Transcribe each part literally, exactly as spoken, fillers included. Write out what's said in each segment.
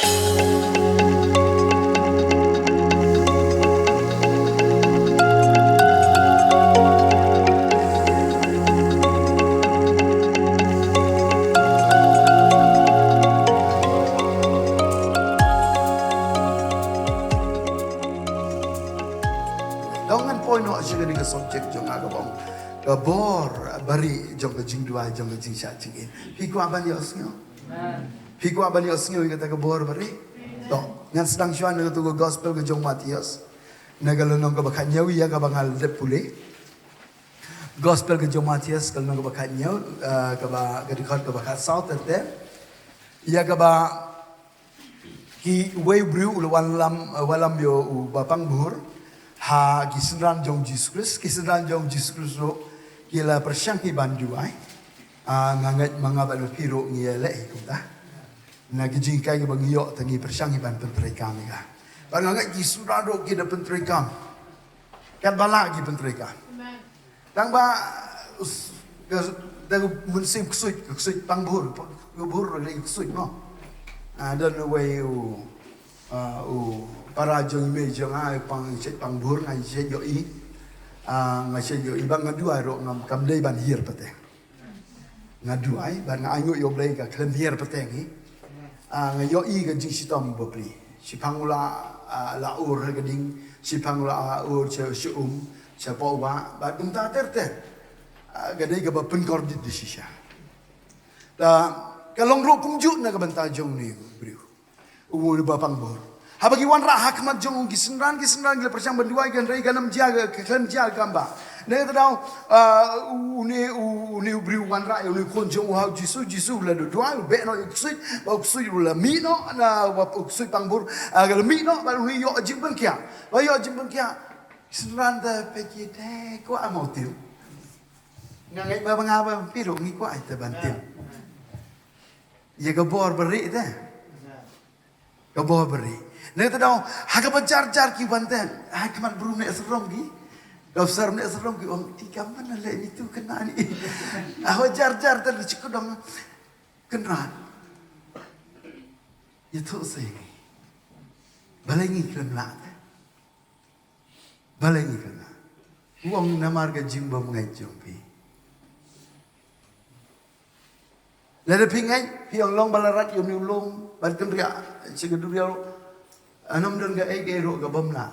Dang ngan poi noh sha kane ka subject jong nga ka bang, ka bor bari jong ka jingduwai jong ka jingshah jingin. Phi kwah ban ïohsngew? Phi kwah ban ïohsngew ïa kata ka bor bari? To, ngan sdang shuwa na katu ka gospel ka jong Mathaios, na ka lynnong kaba khathynñiew ïa kaba nga la dep pule. Gospel ka jong Mathaios ka lynnong kaba khathynñiew, eh, kaba, ka dkhot kaba khatsaw ter ter. Ïa kaba ki, uwei u briew u la wallam, eh, wallam ïa u bapangbhur ha ki synran jong Jisu Khrist, ki synran jong Jisu Khrist ruh ki la pyrshang hi ban duwai. Ah, nga ngeit ma nga bad ma phi ruh ngi ïaleh hi kumta. Na ki jinghikai kiba ngi ïoh, te ngi pyrshang hi ban pyntreikam ïa ka. Bad nga ngeit ki synran ruh ki da pyntreikam. Katba lah ki pyntreikam. Tang ba, us, ka, da ka mynsiem ksuid, ka ksuid pangbhur, ka bhur ka ksuid mo. Ah, don uwei u, ah, u para jong i mei jong nga, pang, shet pangbhur, nga shet ïohi. Ah, nga shet ïohi, ba nga duwai ruh ngam, kam dei ban hiar pateng. Nga duwai, bad nga ainguh ïa U Blei ka khlem hiar pateng hi. Ah, nga ïohi ka jingshitom bapli. Shiphang u la, ah, la ur ha ka ding, shiphang u la, ah, ur sha, sha um, sha poh wah, bad kumta ter ter. Ah, ka dei kaba pynkordit da shisha. Ta, ka long ruh kumjuh na ka bynta jong une u briew. U bapangbhur. Haba ki wanrah ha khmat jong u ki synran, ki synran ki la pyrshang ban duwai, hynrei ka ym jia, ka khlem jia kam ba. Na kata daw, ah, une, u, une u briew wanrah ïa une u khun jong u ha u Jisu, Jisu u la duwai, u beh noh ïa u ksuid, ba u ksuid u la mih noh, na, ba u ksuid pangbhur, ah, ka la mih noh, ba une u ïoh jingpynkhiah. Ba u ïoh jingpynkhiah. Ki synran te peit ki te, kwah mo tim. Nga ngeit ba nga bad phi ruh ngi kwah te ban tim. Ïa ka bor bari te. Ka bor bari. Na kata daw, ha kaba jar jar ki wan te, ha khmat bru ne sarong ki. Ka sar ne sarong ki ong, "Ti kam man le ni tu kena ni." Ha jar jar te, li chik dong kena. Ïathuh sei ngi. Balei ngi khlem lah te. Balei ngi khlem lah. U ong namar ka jingbymngeit jong phi. Lada phi ngeit, phi ong long ba la rat ïa une u lum, ban kynriah sha ka duriaw. Ngam don kaei kaei ruh ka bym lah.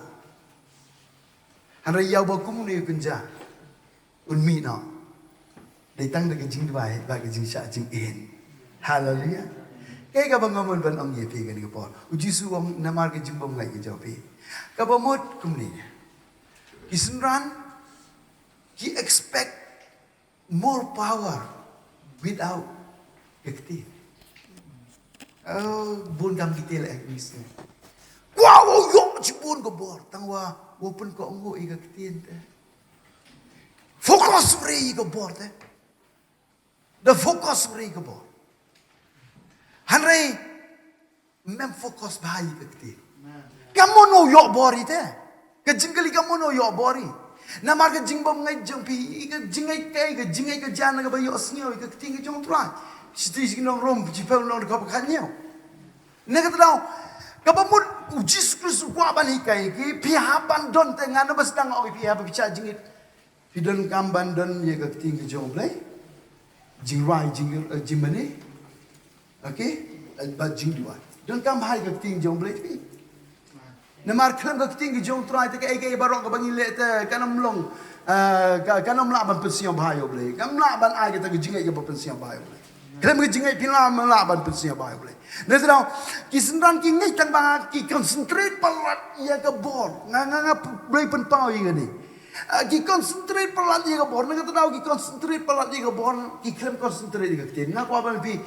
Hynrei ïa uba kum une u kynja, un mih noh. Dei tang da ka jingduwai bad ka jingshah jingin. Haleluya. Kaei kaba nga mut ban ong ïa phi kane ka por. U Jisu u ong namar ka jingbymngeit ka jong phi. Kaba mut kumne. Ki synran ki expect more power without ka ktien. Oh, bun kam kita leh, eh, miss. Kwah wow ïoh shibun ka bor, tang wa, wow pynkohnguh ïa ka ktien te. Focus bha ïa ka bor te. Da focus bha ïa ka bor. Hynrei mem focus bha ïa ka ktien. Ka mano ïoh bor ite. Ka jingkylli ka mano ïoh bor i. Namar ka jingbymngeit jong phi, ka jingngeit kaei, ka jingngeit ka jan kaba ïohsngew ïa ka ktien ka jong U Trai. Shithi sha ki nong Rom, shiphew lynnong dkhot khathynñiew. Na kata daw, kaba mut U Jisu Khrist u kwah ban hikai ki, phi hap ban don te, nga naba sdang ong ïa phi haba phi shah jingit. Phi donkam ban don ïa ka ktien ka jong U Blei. Jingrwai, jing, eh, jingmane. Okay? Eh, bad jingduwai. Donkam bha ïa ka ktien jong U Blei phi. Namar khlem ka ktien ka jong U Trai te kaei kaei baroh kaba ngi leh te kan ym long, eh, ka, kan ym lah ban pynsngewbha ïa U Blei. Kan ym lah ban ai kata ka jingngeit kaba pynsngewbha ïa U Blei. Khlem ka jingngeit phi lah, ym lah ban pynsngewbha ïa U Blei. Na kata daw, ki synran ki ngeit tang ba ki concentrate palat ïa ka bor. Nga, nga, nga, U Blei pynpaw ïa kane. Ah, ki concentrate palat ïa ka bor, na kata daw ki concentrate palat ïa ka bor, ki khlem concentrate ïa ka ktien. Nga kwah ban phi,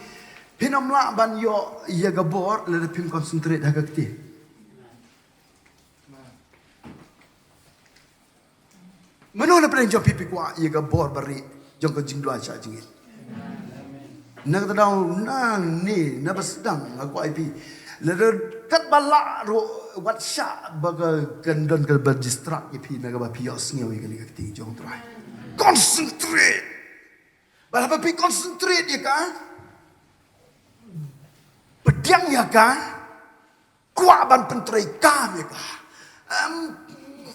phin ym lah ban ïoh ïa ka bor lada phim concentrate ha ka ktien. Mano na pdeng jong phi phi kwah ïa ka bor bari jong ka jingduwai shah jingit. Na kata daw nangne, naba sdang nga kwah ïa phi. Lada katba lah ruh wat shah ba ka kyndon kaba distract ïa phi na kaba phi ïohsngew ïa kane ka ktien jong U Trai. Concentrate. Bad haba phi concentrate ïa ka, pdiang ïa ka, kwah ban pyntreikam ïa ka. Em,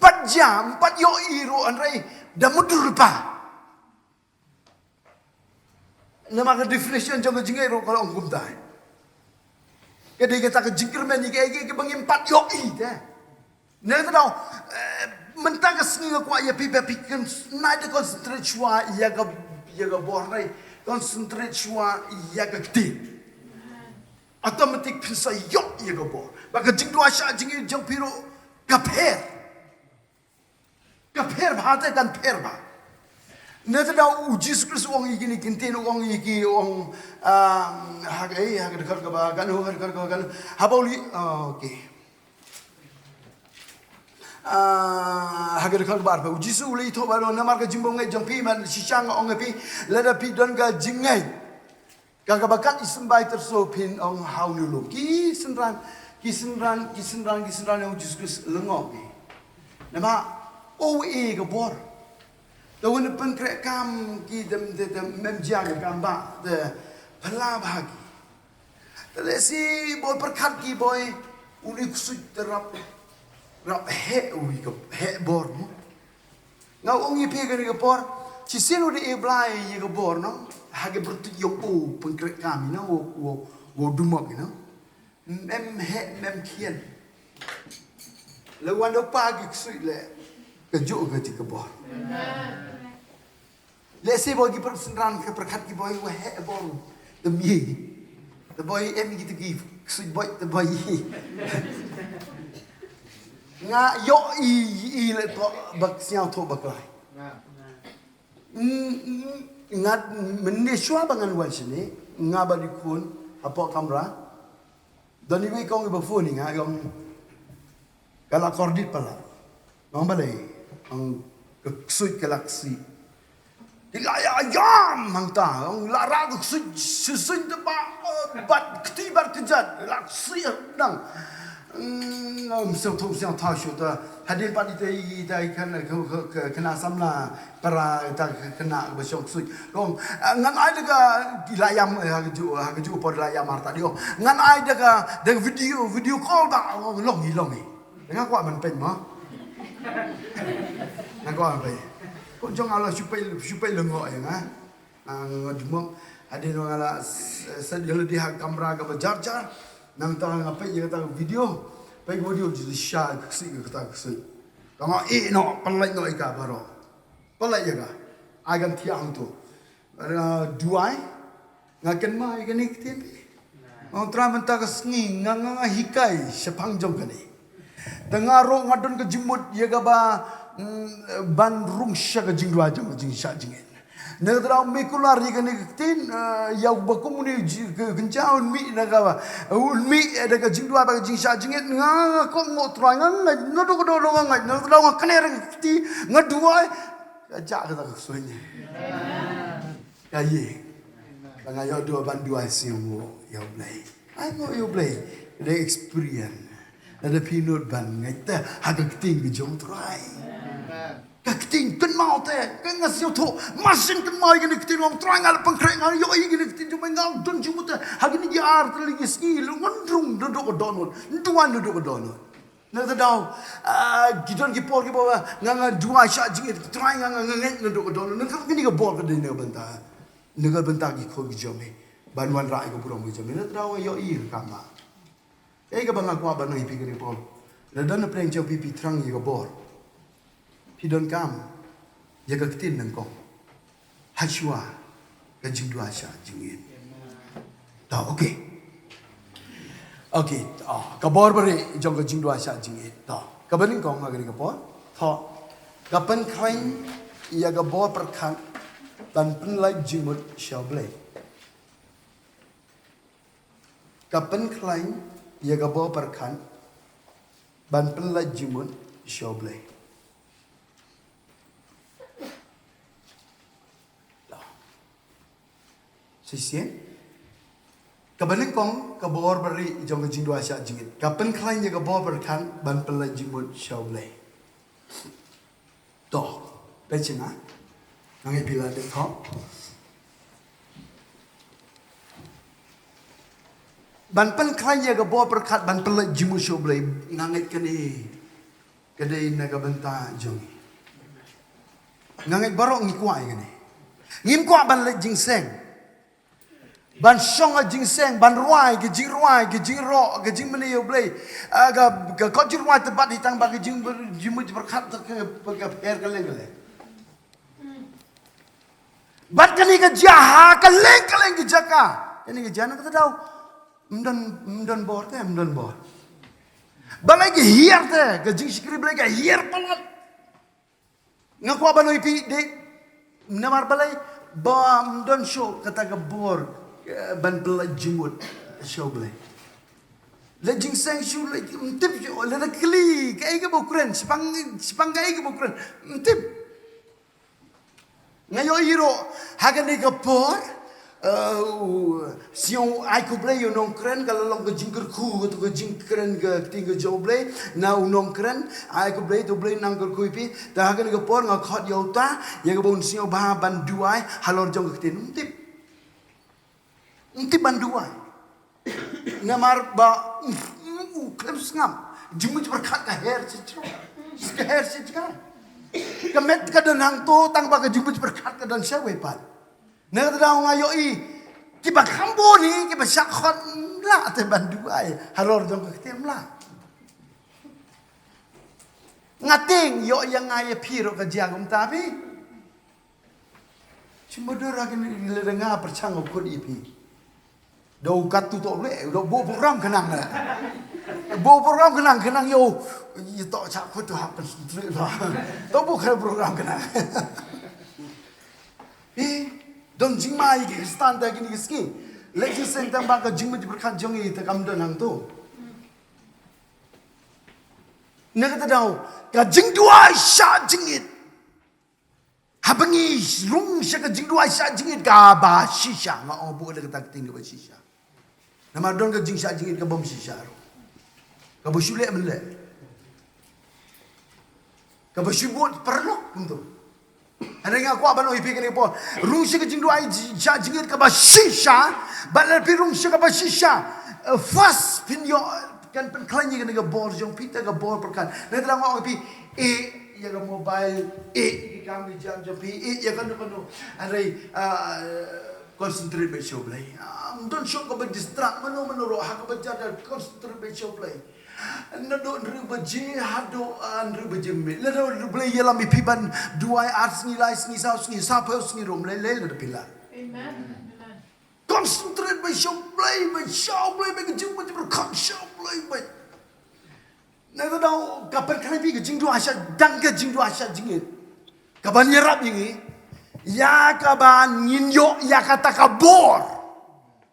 pat jia, pat ïohi ruh hynrei da mutdur pa. Namar ka definition jong ka jingngeit ruh ka long kumta. Ka dei kata ka jingkyrmen ïa kiei kiei kiba ngim pat ïohi te. Nangta dei, eh, mynta ka sngi nga kwah ïa phi ba phi kan nai da concentrate shuwa ïa ka, ïa ka bor, nai concentrate shuwa ïa ka ktien. Automatic phin sa ïoh ïa ka bor. Ba ka jingduwai shah jingngeit jong phi ruh ka pher. Ka pher bha te kan pher bha. Nangta dei u Jisu Khrist u ong ïa kine ki ktien, u ong ïa ki, u ong, ah, ha ka, eh, ha ka dkhot kaba kano, ha ka dkhot kaba kano. Haba u leit, ah, okay. Ah, ha ka dkhot kaba arphew, u Jisu u la ïathuh bad u ong, namar ka jingbymngeit jong phi, mynta shisha nga ong ïa phi, lada phi don ka jingngeit ka kaba kat i symbai tyrso, phin ong ha une u lum. Ki synran, ki synran, ki synran, ki synran ïa u Jisu Khrist lyngngoh ki. Namar u ïohi ka bor. Te u pynkhreh kam ki, te, te, te mem jia ka kam ba, te phylla bha ki. Te lehse boi pyrkhat ki boi, une u ksuid te rap, rap heh u ïa ka, heh bor mo. Nga ong ïa phi kane ka por, shisien u da e blai ïa ka bor no, ha ka pyrtuit ïa u pynkhreh kam ïa no, u, u, u dumok ïa no. Mem heh, mem khian. La wan da pa ki ksuid leh, ka juh ka ti ka bor. Lehse boi ki pyrshah synran ki pyrkhat ki boi, wa heh bor. Te mih. Te boi em ki te ki ksuid boi, te boi. Nga ïohi, i le to bak sñiaw to bak lai. Mm, mm, nga mynne shuwa ba ngan wan shane, nga bad i khun hapoh kamra. Don iwei i kong iba phone ïa nga, i ong ka la kordit palat. Nga ong balei? Ong ka ksuid ka la ksih. Ki la ïa ïam hangta, ong la rah ka ksuid shisien te ba, eh, bat kti bat kjat, la ksih dang. Mm, ong sngewthuh sngewthuh shuh ta. Hadien pat ita, ita i khan, ka, ka, ka, khynnah samla para ita ka khynnah ba shong ksuid. Ong, eh, ngan ai da ka, ki la ïam, eh, ha kajuh, ha kajuh por la ïam arta di ong. Ngan ai da ka, da ka video, video call ba, ong long i, long i. Nga kwah ban peit mo. Nga kwah ban peit. Ko jong ala shu peit, shu peit lyngngoh ïa nga. Ah, nga dmok, hadien nga la s-, set ïa lade ha kamra kaba jar jar. Nangta nga peit ïa kata ka video. Peit video jong i sha ka ksih, kata ka ksih. Ka nga ïeh noh, pynlait noh ïa ka baroh. Pynlait ïa ka. Ai kan thiah hangto. Nga duwai. Nga kynmaw ïa kane ka ktien. Nga ong Trai mynta ka sngi nga, nga, nga hikai shaphang jong kane. Te nga ruh nga don ka jingmut ïa kaba, mm, ban rung sha ka jingduwai jong ka jingshah jingit. Nangta u mih kular ïa kane ka ktien, eh, ïa uba kum une u ji-, ka, kynja un mih na kaba, un mih da ka jingduwai bad ka jingshah jingit, nga, nga kohnguh Trai, nga ngeit naduh ka dohnud, nga ngeit, nangta nga kner ka kti, nga duwai, ka jah kata ka ksuid. Ka ïeng. Ba nga ïoh duwai ban duwai sngewbha ïa U Blei. Ai nguh ïa U Blei. Ka dei experience. Lada phi nud ban ngeit te ha ka ktien ka jong U Trai. Ka ktien kynmaw te. Ka nga sngewthuh. Mar shen kynmaw ïa kane ka ktien long Trai nga la pynkhreh nga ïohi ïa kane ka ktien jong me nga don jingmut te. Ha kine ki ar tylli ki sngi long ngan rung naduh ka dohnud. Duwai naduh ka dohnud. Nangta daw, ah, ki don ki por kiba nga, nga duwai shah jingit, Trai nga, nga, nga ngeit naduh ka dohnud, nangta kane ka bor ka dei na ka bynta, na ka bynta ki khun ki jong me, ban wanrah ïa ka burom ka jong me, nangta daw nga ïohi ka kam ba. Kaei kaba nga kwah ban ong ïa phi kane ka por. Lada don na pdeng jong phi phi thrang ïa ka bor. Phi donkam ïa ka ktien nyngkong. Hashwa ka jingduwai shah jingit. To, okay. Okay, to, ka bor barieh jong ka jingduwai shah jingit. To, kaba nyngkong ha kane ka por. To, ka pynkhlaiñ ïa ka bor pyrkhat ban pynlait jingmut sha U Blei. Ka pynkhlaiñ ïa ka bor pyrkhat ban pynlait jingmut sha U Blei. Shisien. Kaba nyngkong ka bor barieh jong ka jingduwai shah jingit. Ka pynkhlaiñ ïa ka bor pyrkhat ban pynlait jingmut sha U Blei. To, peit sha nga. Nga ngeit phi la dep thoh. Ban pynkhlaiñ ïa ka bor pyrkhat ban pynleit jingmut sha U Blei, nga ngeit kane ka dei na ka bynta jong ngi. Nga ngeit baroh ngi kwah ïa kane. Ngim kwah ban leit jingseng. Ban shong ha jingseng, ban rwai, ka jingrwai, ka jingïaroh, ka jingmane ïa U Blei. Ah, ka, ka kot jingrwai te bad hi tang ba ka jing, jingmut pyrkhat te ka, ka pher kylleng kylleng. Bad kane ka jia ha kylleng kylleng ki jaka. Kane ka jia na kata ka daw. Ym don, ym don bor te, ym don bor. Balei ka hiar te, ka jingshakri Blei ka hiar palat. Nga kwah ban ong ïa phi dei, namar balei ba ym don shuh kata ka bor, eh, ban pynleit jingmut sha U Blei. Leit jingseng shuh, leit, ym tip shuh, leit da kylli kaei kaba u kren, shaphang, shaphang kaei kaba u kren, ym tip. Nga ïohi ruh ha kane ka por, eh, u sngew ai khublei ïa u nongkren, ka la long ka jingkyrkhu, kata ka jingkren ka ktien ka jong U Blei na u nongkren. Ai khublei, to U Blei un nang kyrkhu ïa phi. Te ha kane ka por nga khot ïa uta, ïa kaba un sngewbha ban duwai halor jong ka ktien. Ym tip. Ym tip ban duwai. Namar ba, mm, mm, u khlem sngap. Jingmut pyrkhat ka her sha jrong. Ka her sha jrong. Ka met ka don hangto tang ba ka jingmut pyrkhat ka don shawei pat. Na kata ka daw nga ïohi kiba kham bun hi, kiba shah khot, ym lah te ban duwai halor jong ka ktien, ym lah. Nga tieng ïoh ïa nga ïa phi ruh ka jia kumta phi. Shi mudui ra kine lada nga pyrshang u kut ïa phi. Da u kat tu to le, da u buh program khnang le. Buh program khnang, khnang ïa u. Ïa to cha kut tu hap kan sentri la. To buh khnang program khnang. Eh, don jingma ïa ki Khristan da kine ki sngi. Leit jingseng tang ba ka jingmut pyrkhat jong ngi te kam don hangto. Na kata daw, ka jingduwai shah jingit. Haba ngi rung sha ka jingduwai shah jingit kaba shisha, nga ong buh da kata ka ktien kaba shisha. Namar don ka jingshah jingit kabym shisha ruh. Kaba shu leh mynleh. Kaba shu bud paralok kumto. Hynrei nga kwah ban ong ïa phi kane ka por. Rung sha ka jingduwai ji-, shah jingit kaba shisha. Bad lada phi rung sha kaba shisha. Eh, first phin ïoh kan pynkhlaiñ ïa kane ka bor jong phi, te ka bor pyrkhat. Na kata nga ong ïa phi, eh, ïa ka mobile, eh, ïa ki kam ki jam jong phi, eh, ïa kano kano. Hynrei, ah, concentrate beit sha U Blei. Ah, ym don shuh kaba distract mano mano ruh, ha kaba jia da concentrate beit sha U Blei. Naduh hynriew baje haduh, ah, hynriew baje miet. Lada U Blei ïalam ïa phi ban duwai ar sngi, lai sngi, saw sngi, saw phew sngi ruh ym lei lei lada phi lah. Amen. Amen. Concentrate beit sha U Blei, beit sha U Blei, beit ka jingmut pyrkhat sha U Blei, beit. Na kata daw ka pynkhlaiñ ïa phi ka jingduwai shah, dang ka jingduwai shah jingit. Kaban ïarap ïa ngi ïa kaban ngin ïoh ïa kata ka bor.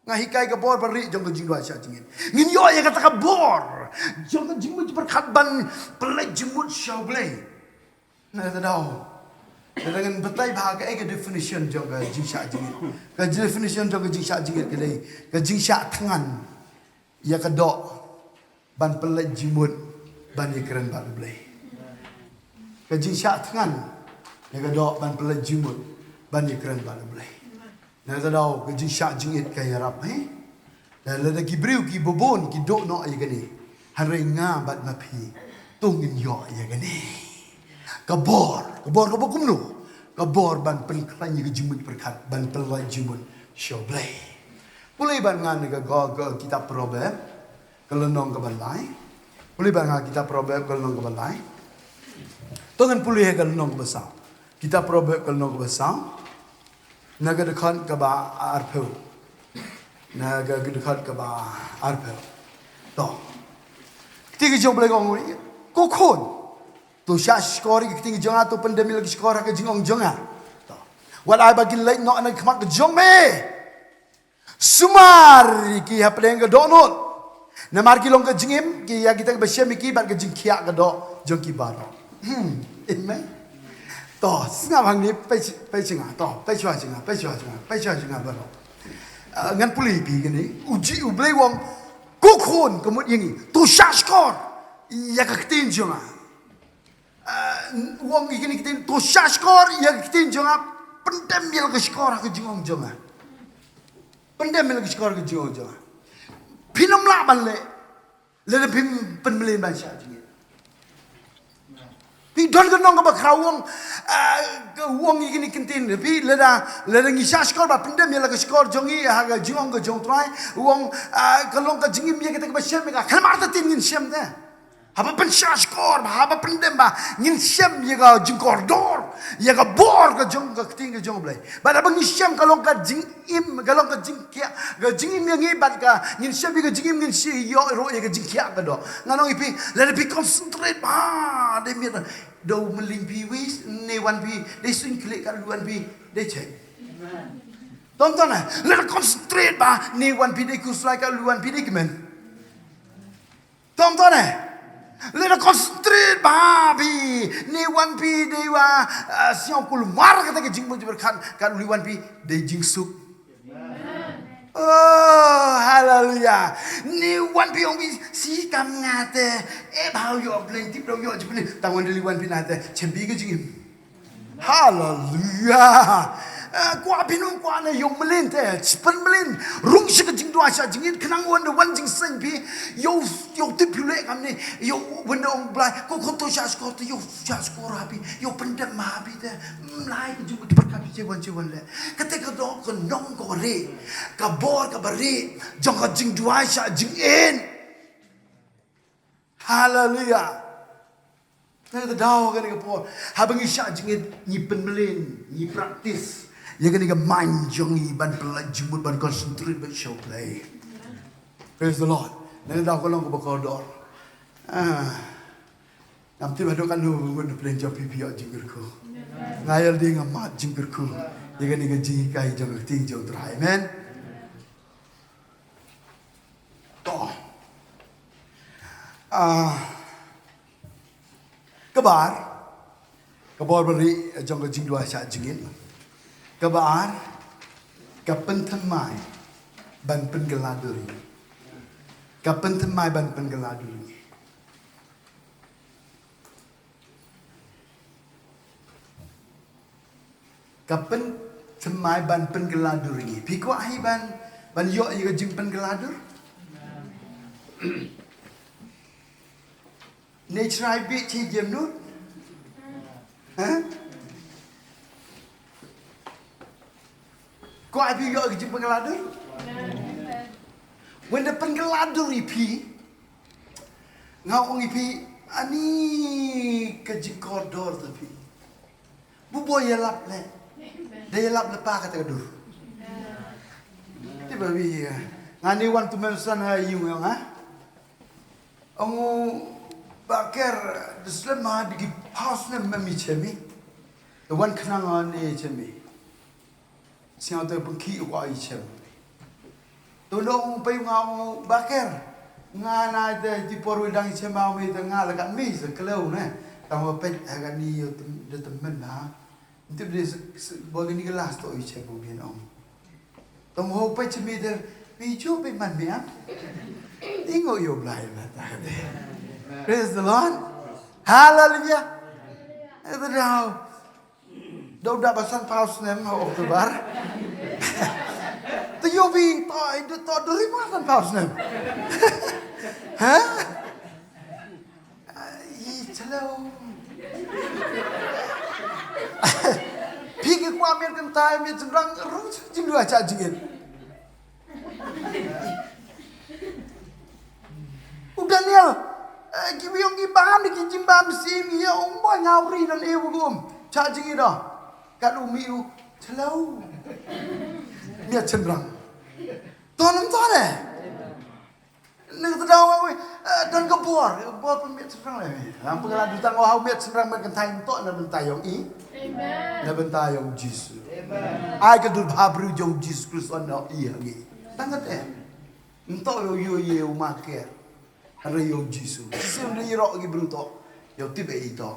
Nga hikai ka bor ba rieh jong ka jingduwai shah jingit. Ngin ïoh ïa kata ka bor jong ka jingmut pyrkhat ban pynleit jingmut sha U Blei. Na kata daw, lada ngan batai bha kaei ka definition jong ka jingshah jingit. Ka definition jong ka jingshah jingit ka dei ka jingshah thngan ïa ka doh ban pynleit jingmut ban ïakren bad U Blei. Ka jingshah thngan ïa ka doh ban pynleit jingmut ban ïakren bad U Blei. Na kata daw ka jingshah jingit ka ïarap, eh? Lada ki briew kiba bun ki duh noh ïa kane, hynrei nga bad ma phi to ngin ïoh ïa kane. Ka bor, ka bor kaba kumno? Ka bor ban pynkhlaiñ ïa ka jingmut pyrkhat, ban pynlait jingmut sha U Blei. Pule bad nga na ka, ka, ka kitab Proverb, ka lynnong kaba lai. Pule bad nga kitab Proverb ka lynnong kaba lai. To ngan pule ha ka lynnong kaba saw. Kitab Proverb ka lynnong kaba saw. Na ka dkhot kaba arphew. Na ka dkhot kaba arphew. To. Ka ktien ka jong U Blei ka ong, ko khun, to shah shkor ïa ka ktien ka jong nga, to pyndem ïa la ka shkor ha ka jingong jong nga. To. Wat ai ba kin leit noh na ka khmat ka jong me. Sumar ïa ki hapdeng ka dohnud. Namar ki long ka jingim, ki ïa kita kiba shem ïa ki bad ka jingkhiah ka doh jong ki baroh. Hmm, amen. To, sngap hangne, peit, peit sha nga, to, peit shuwa sha nga, peit shuwa sha nga, peit shuwa sha nga baroh. Ah, ngan pule ïa phi kane, U Blei, U Blei u ong, ko khun, ka mut ïa ngi, to shah shkor ïa ka ktien jong nga. Ah, u ong ïa kine ki ktien, to shah shkor ïa ka ktien jong nga, pyndem ïa la ka shkor ha ka jingong jong nga. Pyndem ïa la ka shkor ha ka jingong jong nga. Phin ym lah ban leh lada phim pynmlien ban shah jingim. Phi don ka nong kaba khraw, u ong, ah, ka, u ong ïa kine ki ktien, phi, lada, lada ngi shah shkor ba pyndem ïa la ka shkor jong ngi ha ka jingong ka jong U Trai, u ong, ah, ka long ka jingim ïa kata kaba shem ïa ka, khlem artatien ngin shem te. Haba pynshah shkor, haba pyndem ba ngin shem ïa ka jingkordor, ïa ka bor ka jong ka ktien ka jong U Blei. Bad haba ngi shem, ka long ka jingim, ka long ka jingkhiah, ka jingim ïa ngi, bad ka ngin shem ïa ka jingim, ngin shu ïoh ruh ïa ka jingkhiah ka doh. Ngan ong ïa phi, lada phi concentrate ba dei miet, da u mylliñ phi wis, ne wan phi, dei suiñ khlieh, ka u wan phi, dei check. Ton ton eh, lada concentrate ba ne wan phi dei khuslai, ka u wan phi dei kmen. Tom tom eh. Lada concentrate ba phi, ne wan phi dei wa, ah, sñiaw kulmar kata ka jingmut jingpyrkhat, ka u wan phi dei jingsuk. Oh, haleluya. Ne wan phi ong phi, shi kam nga te, eh, ba u ïoh Blei, tip da u ïoh jingpynlong, tang wan dei wan phi na te, chem phi ka jingim. Haleluya. Eh, kwah phi nym kwah ne ïoh mlien te, pynmlien. Rung sha ka jingduwai shah jingit, khnang wan da wan jingseng phi. Ïoh, ïoh tip phi leh kam ne, ïoh wan da ong Blai, ko khot shah shkor te, ïoh shah shkor ha phi, ïoh pyndem ha phi te. Mlai ka jingmut jingpyrkhat phi che wan che wan leh. Kata ka dei ka nong kaba rieh, ka bor kaba rieh jong ka jingduwai shah jingit. Haleluya. Nangta daw kane ka por, haba ngi shah jingit, ngi pynmlien, ngi practice ïa kane ka mind jong ngi ban pynlait jingmut, ban concentrate beit sha U Blei. Praise the Lord. Nangta daw ka long kaba kordor. Ah. Ngam tip haduh katno ngut na pdeng jong phi phi ïoh jingkyrkhu. Nga ïa lade nga mad jingkyrkhu ïa kane ka jinghikai jong ka ktien jong U Trai. Amen. To. Ah, kaba ar, ka bor ba rieh jong ka jingduwai shah jingit. Kaba ar, ka pynthymmai ban pynkylla dur ïa ngi. Ka pynthymmai ban pynkylla dur ïa ngi. Ka pynthymmai ban pynkylla dur ïa ngi. Phi kwah hi ban, ban ïoh ïa ka jingpynkylla dur? Ne trai bit chi jem nut? Ha? Kwah phi ïoh ïa ka jingpynkylla dur? Wen da pynkylla dur ïa phi. Nga ong ïa phi, ani ka jingkordor ta phi. Bu boi ïalap leh. Da ïalap lypa kata ka dur. Te ba wi, eh, nga ni wan tu mem san ha ïing ong ha. Ong u Baker, da slem ha da ki phaw snem mem i chem i. Da wan khnang ha ne chem i. Sñiaw te pynkhih wa i chem. To dong pei nga u Baker. Nga na te ti por wi dang i chem au mi te nga la kat mi se kleu ne. Tang wa pet ha ka ni yo tem, de temen ha. Nti de se, se, bo ni ke last to i chem u bien ong. Tong ho pet chem mi te, mi chu pei man mi am. Ingo yo Blai ma ta de. Praise the Lord. Hallelujah. Ito daw. Dau da ba san phaw snem ha October. Te ïoh phi to, to duri ma san phaw snem. Ha? Ai, chalo. Phi ki kwah miet kynthai, miet shynrang, rung jingduwai shah jingit. U Daniel, eh, ki wi ong ki bam, ki jingbam sim, ïa ong boi nga u ri don e u gum. Shah jingit da. Kat u mi u, chalo. Miet shynrang. Ton ton eh. Nang tdaw nga wi, eh, don ka bor, ka bor pynmiet shynrang leh. Nang pynkylla dur tang u ha u miet shynrang miet kynthai, nto na bynta ïong i. Amen. Na bynta ïong Jisu. Amen. Ai ka dur bhabriew jong Jisu Khrist na i ha ngi. Tang kata. Nto ïoh ïoh ïoh u maker. Hynrei ïoh Jisu. Jisu hynrei ïoh ki briew to. Ïoh tip i to.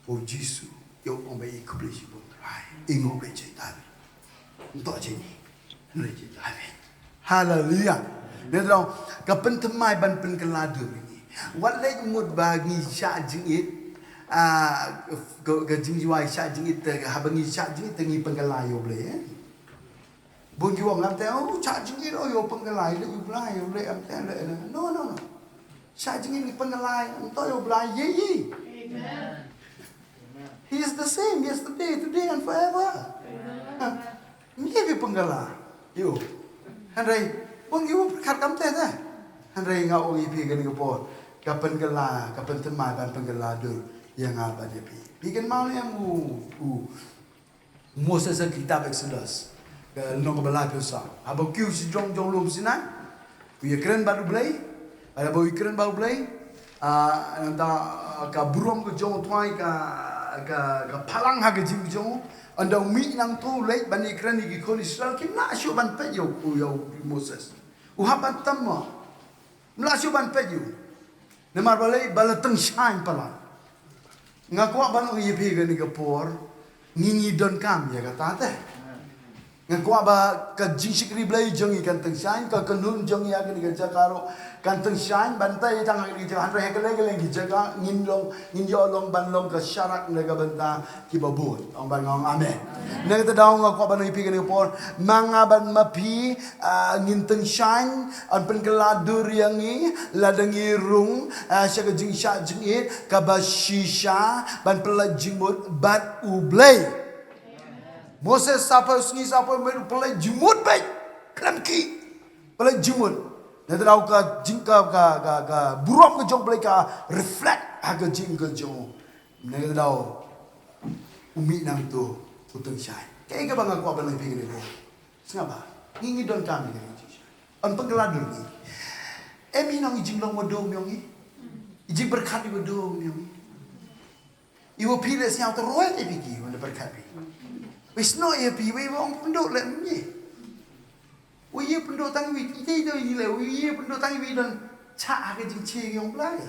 O Jisu, ïoh ong ba i khublei shibun Trai. I ngop i jai David. Nto jai ni. Hynrei jai David. Haleluya. Ngi thrang ka pynthymmai ban pynkylla dur ngi. Wat leh mut ba ngi shah jingit, ah, ka, ka jingduwai shah jingit te, haba ngi shah jingit te ngi pynkylla ïa U Blei, eh. Bun ki ong ngam te, oh, shah jingit, oh, ïoh pynkylla ïa u Blai, ïoh leh am te, leh, leh. No, no, no. Shah jingit, pynkylla ïa u Blai, ïa i. He is the same yesterday, today and forever. Ym dei pynkylla ïa u. Hynrei bun ki ong pyrkhat kam te te. Hynrei nga ong ïa phi kane ka por, ka pynkylla, ka pynthymmai ban pynkylla dur ïa nga bad ïa phi. Phi kynmaw ne em u, u Moses ha kitab Exodus, ka lynnong kaba laiphew saw. Haba u kiew sha jrong jong lum Sinai, u ïakren bad u Blei, haba u ïakren bad u Blei, ah, nangta, ah, ka burom ka jong u Trai ka, ka, ka phalang ha ka jingim jong u, ynda u mih nangto u leit ban ïakren ïa ki khun Israel, kim lah shuh ban peit ïa u, ïa u Moses. U hap ban tam mo. Ym lah shuh ban peit ïa u. Namar balei, ba la tyngshaiñ palat. Nga kwah ban ong ïa phi kane ka por, ngi ngi donkam ïa kata te. Nga kwah ba ka jingshakri Blei jong ngi kan tyngshaiñ, ka kynhun jong ngi ha kane ka jaka ruh kan tyngshaiñ, ban tai tang ha kane ka jaka, hynrei ha kylleng kylleng ki jaka ngin long, ngin ïoh long ban long ka sharak na ka bynta kiba bun. Ong ban ong amen. Na kata daw nga kwah ban ong ïa phi kane ka por, ma nga bad ma phi, ah, ngin tyngshaiñ, yn pynkylla dur ïa ngi, lada ngi rung, ah, sha ka jingshah jingit kaba shisha, ban pynlait jingmut bad u Blei. Moses, saphew sngi saphew miet u pynlait jingmut beit. Khlem khih. Pynlait jingmut. Na kata daw ka jing ka, ka, ka, ka burom ka jong u Blei ka reflect ha ka jingim ka jong u. Na kata daw u mih nangto u tyngshaiñ. Kaei kaba nga kwah ban ong ïa phi kane ka por. Sngap bha. Ngi ngi donkam ïa kane ka jingshai. Yn pynkylla dur ïa ngi. Em, i nong i jinglong wa dum ïong i. I jingpyrkhat i wa dum ïong i. I wa phi leh sñiaw, te roi te phi ki wa pyrkhat phi. Wa snoh ïa phi, wa, wa ong pynduh leh mynne. Wa ïa pynduh tang wi, i te i te i leh, wa ïa pynduh tang wi don chah ha ka jingchih ïong Blai.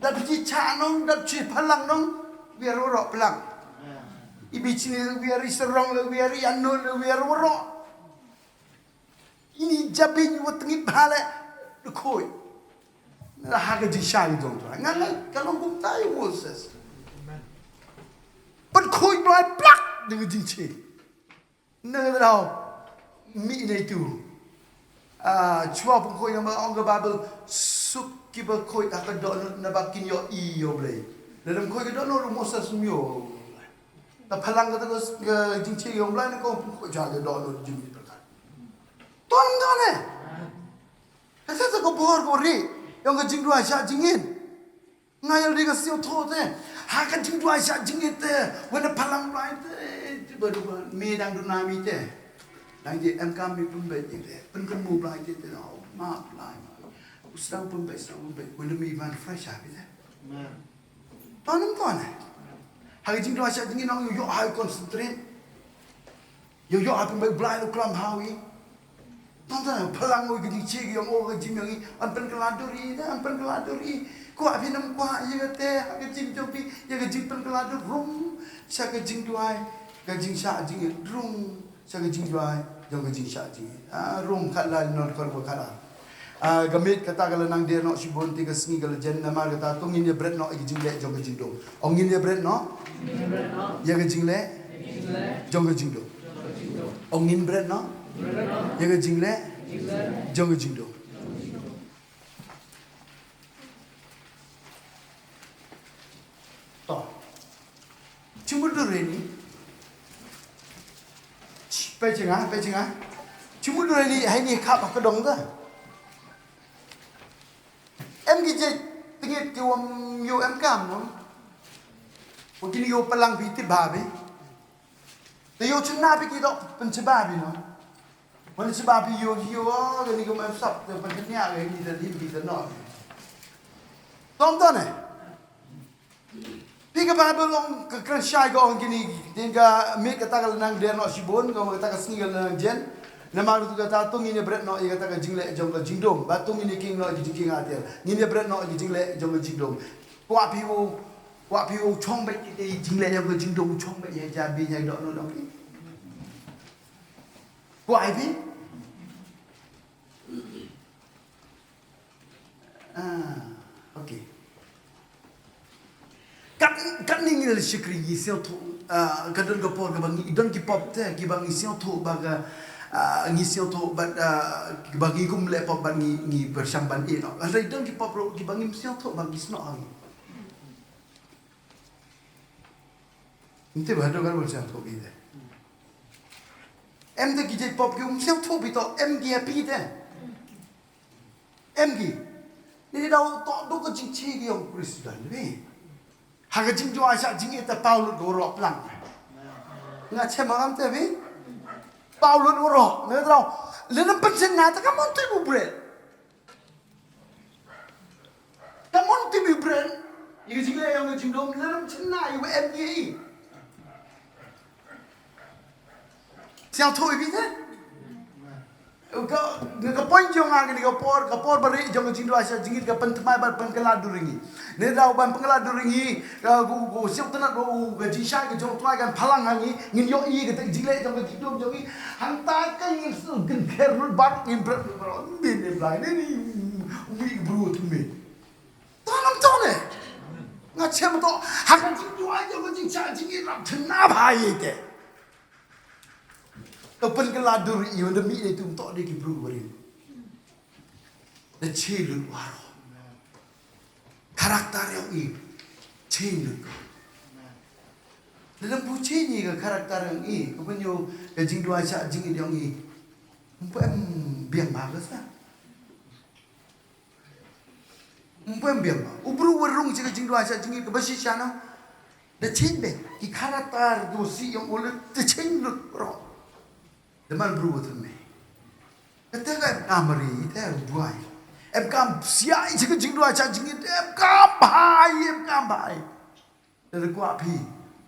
Dat phi chah nong, dat phi phalang nong, wi ar warok phalang. I bi chini le wi ar i sarong le wi ar i ano le wi ar warok. Ini jabi ni wa tngit bha le, de khoi. Na ha ka jingshai jong Trai. Nga la ka long kumta ïa Moses. Pynkhoi Blai plak da ka jingchih. Na ka daw mih na itu. Ah, chwa pynkhoi, namar ong ka Baibl, suk kiba khoi ha ka dohnud naba kin ïohi ïa u Blei. Lada ym khoi ka dohnud u Moses ym ïoh. Ta phalang kata ka, ka jingchih ïong Blei ne ko pynkhoi ha ka dohnud jingmih pyrkhat. Ton ton eh. Kata ka bor ka ri ïong ka jingduwai shah jingit. Nga ïalade ka sñiawthuh te ha ka jingduwai shah jingit te, wa na phalang Blai te, te ba duna me dang duna mi te. Dang je em kam mi pynbeit te, pynkynmaw Blai te te, oh, ma Blai ma. U sdang pynbeit, sdang pynbeit, wa na mi ban fresh ha mi te. Amen. Ton em ton eh. Ha ka jingduwai shah jingit nong ïoh ïoh ha concentrate. Ïoh ïoh ha pynbeit Blai u klam ha wi. Ton ton eh, phalang wi ka jingchih ïong o ka jingmih ïong i, yn pynkylla dur i, yn pynkylla dur i. Kwah phi nym kwah ïa kata ha ka jingim jong phi, ïa ka jingpynkylla dur rung sha ka jingduwai, ka jingshah jingit rung. Sha ka jingduwai jong ka jingshah jingit. Ah, Rom khatlai lynnong khatwei khatar. Ah, ka miet kata ka la nang der noh shibun, te ka sngi ka la jen, namar kata to ngin ïa bret noh ïa ka jingleh jong ka jingdum. Ong ngin ïa bret noh ïa ka jingleh jong ka jingdum. Ong ngin bret noh ïa ka jingleh jong ka jingdum. To. Chimudure ni. Pechinga, pechinga. Chimudure ni hai ni khap ka dong da. Em ki je tingit ki wam yu em kam no. Wa kini yu palang pi ti babi. Te ïoh chynna phi ki dok pynchaba phi no. Pynchaba phi ïoh ïoh kani ka mem sap te pynchania kani te dim phi te no. Tom to ne. Phi ka Bible ong ka kren shai ka ong kini, din ka miet kata ka la nang der noh shibun, ka kata ka sngi ka la nang jen. Namar kata to ngin ïa bret noh ïa kata ka jingleh jong ka jingdum. Ba to ngin ïa king noh ïa ka jingking atel. Ngin ïa bret noh ïa ka jingleh jong ka jingdum. Kwah phi u, kwah phi u chong beit ïa ka jingleh jong ka jingdum, chong beit ïa ka jabi ïa ka dohnud jong phi. Kwah phi? Ah, okay. Kat, katni ngi la shakri ngi sel tu, Ah, ka don ka por kaba ngi don ki pop te, kiba ngi sngewthuh ba ka, ah, ngi sngewthuh bad, ah, kiba ngi kum leh pop bad ngi, ngi pyrshang ban ïeh noh. Hynrei don ki pop ruh kiba ngim sngewthuh ba ki snoh ha ngi. Ym tip haduh katno ban sngewthuh ki te. Em te ki jait pop ki ym sngewthuh phi to, em ki ha phi te. Em ki. Ni da u to do ka jingchi ki ong Khristan ni. Ha ka jingduwai shah jingit te paw lut ka waroh plang. Nga chem ma ngam te phi. Paw lut waroh. Ni da u. Lynam pynchen na ta ka mon tu bu bret. Ka mon tu bu bret. Ïa ka jingleh ïa ka jingdum lynam chen na ïa u em ki. Sngewthuh ïa phi te. Ka, ka point jong nga kane ka por, ka por ba ri jong ka jingduwai shah jingit ka pynthymmai bad pynkylla dur ïa ngi. Ne da u ban pynkylla dur ïa ngi, ka ku, ku siap tynat ba u ka jingshai ka jong u Trai kan phalang ha ngi, ngin ïohi ka jingleh jong ka jingdum jong ngi. Hangta ka ngin sngewkynher lut baroh ngin bret lut baroh. Ym bin ne Blai ne ni, umi bru tu me. To nam to ne. Nga chem to, ha ka jingduwai jong ka jingshah jingit rap tynna bha ïa te. To pynkylla dur ïa u da mih dei tum to dei ki bru barim. Da change lut waroh. Character ïong i change lut. Da dang bu change ïa ka character ïong i, ka ban ïoh ka jingduwai shah jingit ïong i. Ym pu em biang ba ka sa. Ym pu em biang ba. U bru wa rung sha ka jingduwai shah jingit kaba shisha no. Da change beit. Ki character ki wa sih ïong u leh da change lut ro. Da man bru wa thymme. Kata ka em kam ri te u duwai. Em kam siah sha ka jingduwai shah jingit em kam bha, em kam bha. Te da kwah phi,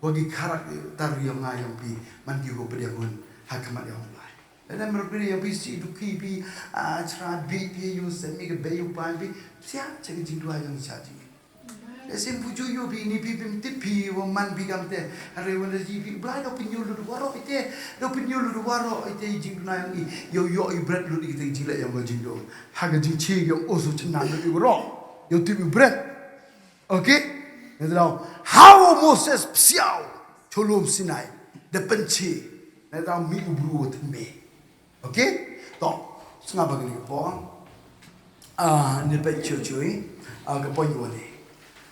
wa ki character ïong nga ïong phi, man ki wa pdiang hun, ha khmat ïong u Blai. Lada mrad phi ïong phi sih duh ki phi, ah, chra bih phi, ïoh sem i ka bei u pai phi, siah sha ka jingduwai ïong shah jingit. Lada sngewbha ju ïoh phi ni phi phim tip phi, wa man phi kam te, hynrei wa da ji phi, Blai da pynïoh lut waroh ite, da pynïoh lut waroh ite i jingduwai ïong i, ïoh ïoh i bret lut i te jingleh ïong ka jingdum. Ha ka jingchi ïong u su chynna lut i waroh, ïoh tip i bret. Okay? Nga te dau, ha u Moses psiaw sha lum Sinai, da pynche, nga te dau mih u bru wa thymme. Okay? To, sngap ba kane ka por. Ah, ni peit shuh shuh, ah, ka point wa ne.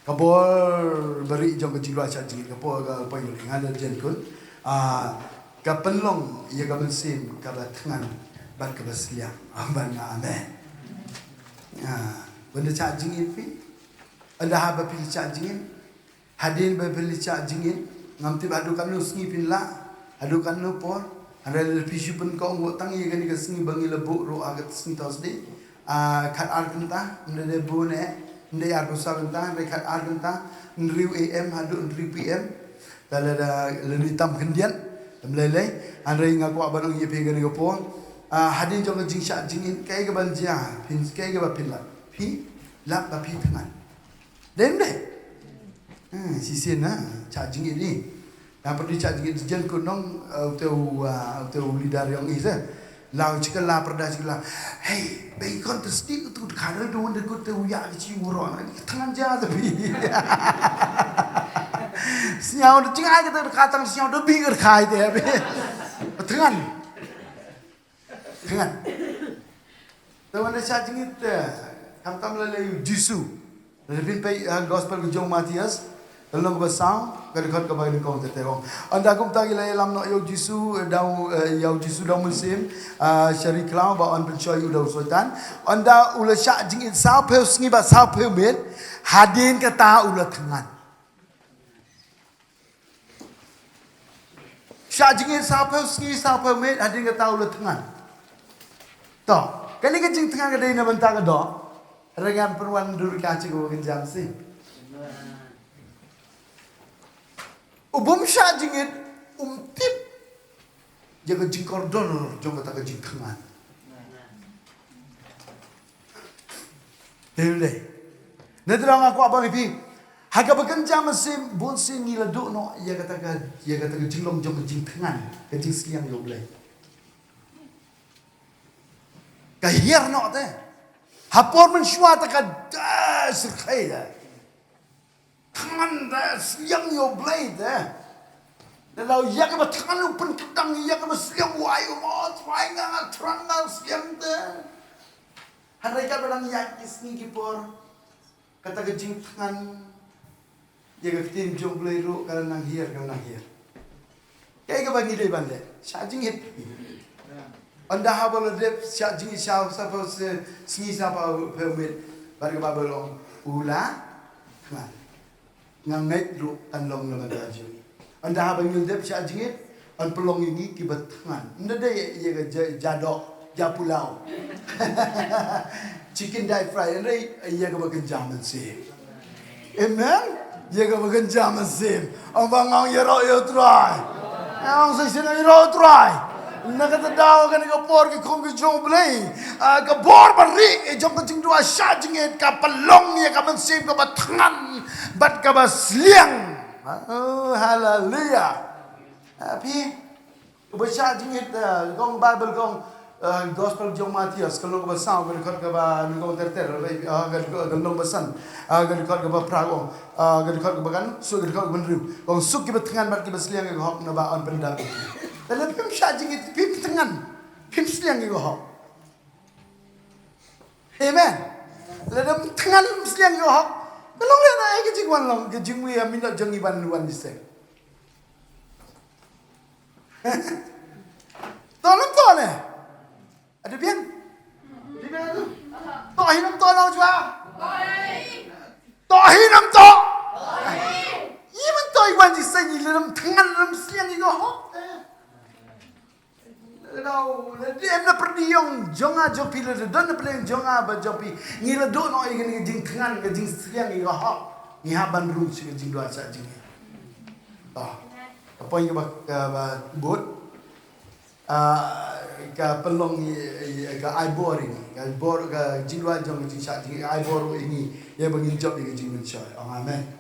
Ka por ba ri jong ka jingduwai shah jingit, ka por ka point wa ne. Nga da jen kun. Ah, ka pynlong ïa ka mynsiem kaba thngan bad kaba sliang. Amen, amen. Ah, ban da shah jingit phi. Ynda haba phi shah jingit, hadien ba phi la shah jingit, ngam tip haduh katno sngi phin lah, haduh katno por, hynrei lada phi shu pynkohnguh tang ïa kane ka sngi ba ngi la buh ruh ha ka sngi Thursday, ah, khat ar kynta, ynda dei bun eh, ynda ar phew saw kynta, hynrei khat ar kynta, hynriew A M haduh hynriew P M, te lada lynti tam khyndiat, ym lei lei, hynrei nga kwah ban ong ïa phi kane ka por, ah, hadien jong ka jingshah jingit, kaei kaban jia, phin, kaei kaba phin lap, phi lap ba phi thngan. Dei ym dei? Hmm, shisien na, shah jingit ni. Na pyrdi shah jingit jen kun nong, uh, u te u, uh, u te u leader ïong i se. Law chikala pyrda chikala. Hey, bei kon te stik tu ka dal don de kut te u ya ki chi u ro na. Thngan ja te bi. Sñiaw de chingai ka te ka tang sñiaw de bi ka khai te bi. Thngan. Thngan. Te wan da shah jingit, eh, khamtam la lei u Jisu. Lada phin peit, eh, gospel ka jong Mathaios, ka lynnong kaba saw, ka dkhot kaba nyngkong te te ong. Ynda kumta ki la ïalam noh ïa u Jisu, eh, da u, eh, ïa u Jisu da u mynsiem, eh, sha ri khlaw ba yn pynshoi u da u Soitan. Ynda u la shah jingit saw phew sngi bad saw phew miet, hadien kata u la thngan. Shah jingit saw phew sngi saw phew miet hadien kata u la thngan. To, kane ka jingthngan ka dei na bynta ka doh. Hynrei ngan pynwan dur ka chi ka wa kynja mynsiem. U bym shah jingit um tip ïa ka jingkordor jong kata ka jingthngan. Dei, dei. Na te dang nga kwah ban ïa phi. Ha kaba kynja mynsiem, bun sien ngi la duh noh ïa kata ka, ïa kata ka jinglong jong ka jingthngan, ka jingsliang ïa u Blei. Ka hiar noh te. Ha por mynshuwa te ka da syrkhei da. Thngan da sliang ïa u Blei te. Lada ïa kaba thngan u pynkhiah, ïa kaba sliang u ai u mo, trai nga, trai nga sliang te. Hynrei kaba dang ïa ki sngi ki por, kata ka jingthngan ïa ka ktien jong U Blei ruh ka nang hiar, ka nang hiar. Kaei kaba ngi dei ban leh? Shah jingit. Ynda haba la dep shah jingit, shah, shah, shah, sngi shah phew miet, bad kaba ba long u la thngan. Nga ngeit ruh kan long na ka bynta jong ngi. Ynda haba ngi la dep shah jingit, yn pynlong ïa ngi kiba thngan. Ynda dei ïa ka ja, ja doh, ja pulao, chicken dai fry, ynda ïa kaba kynja mynsiem. Amen. Ïa kaba kynja mynsiem. Ong ba nga ong ïaroh ïa U Trai. Nga ong sa shisien ïaroh ïa U Trai. Na kata ka daw, kane ka por, ki khun ki jong U Blei, ah, ka bor ba rieh jong ka jingduwai shah jingit ka pynlong ïa ka mynsiem kaba thngan bad kaba sliang. Oh, haleluya. Ah, phi, uba shah jingit, ah, ka ong Baibl, ka ong, ah, Gospel jong u Mathaios, ka lynnong kaba saw, ka dkhot kaba nyngkong ter ter, ah, ka, ka, ka lynnong ba san, ah, ka dkhot kaba phra, ka ong, ah, ka dkhot kaba khatduh, suk, ka dkhot kaba hynriew. Ka ong, suk kiba thngan bad kiba sliang ïa ka hok, naba yn pyndap ïa ki. Lada phim shah jingit, phim thngan, phim sliang ïa ka hok. Amen. Lada phim thngan, phim sliang ïa ka hok, ka long lehnoh ïa ka jingwan long, ka jingmih ïa minot jong ngi ban wan ïaseng. To nym to ne? Ada biang? Ada biang tu? To hi nym to na u jua? To hi nym to? Ïa man to ïa wan jingïaseng, ïa lada phim thngan, lada phim sliang ïa ka hok. Lada, lada em na pyrdi ïong jong nga jong phi, lada don na pyrdi ïong jong nga bad jong phi, ngi la duh noh ïa kane ka jingthngan, ka jingsliang ïa ka hok, ngi hap ban rung sha ka jingduwai shah jingit. To, ka point kaba, kaba bud. Ah, ka pynlong ïa, ïa, ka ai bor ïa ngi, ka bor, ka jingduwai jong ka jingshah jingit, ka ai bor ïa ngi, ïa ba ngin jop ïa ka jingpynshoi. Ong amen.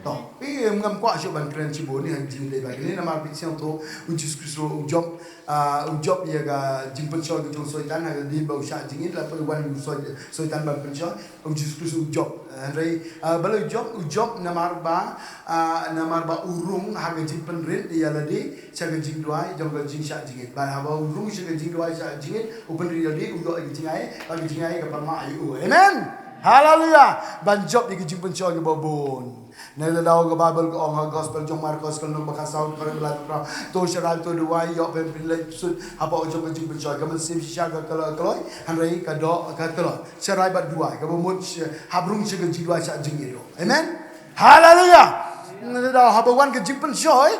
To, phi ngam kwah shuh ban kren shibun ïa ka jingdei ba kane, namar phi sngewthuh, U Jisu Khrist u jop, ah, u jop ïa ka jingpynshoi ka jong u Soitan, ha ka dei ba u shah jingit, la phi wan u Soi-, Soitan ban pynshoi. U Jisu Khrist u jop. Hynrei, ah, balei u jop? U jop namar ba, ah, namar ba u rung ha ka jingpynrit ïa lade sha ka jingduwai jong ka jingshah jingit. Bad haba u rung sha ka jingduwai shah jingit, u pynrit ïa lade, u ïoh ïa ka jingai, bad ka jingai ka pynmih ïa u. Amen. Haleluya. Ban jop ïa ka jingpynshoi kaba bun. Na kata ka daw ka Baibl ka ong ha Gospel jong u Markos ka lynnong ba khatsaw, ka dkhot ba laiphew phra. To sharai, to duwai, ïoh ban pynleit pyrshah hapoh jong ka jingpynshoi. Ka mynsiem shisha ka kloi, kloi, hynrei ka doh ka tlot. Sharai bad duwai, kaba mut sh-, hap rung sha ka jingduwai shah jingit ruh. Amen. Haleluya. Nga da haba wan ka jingpynshoi,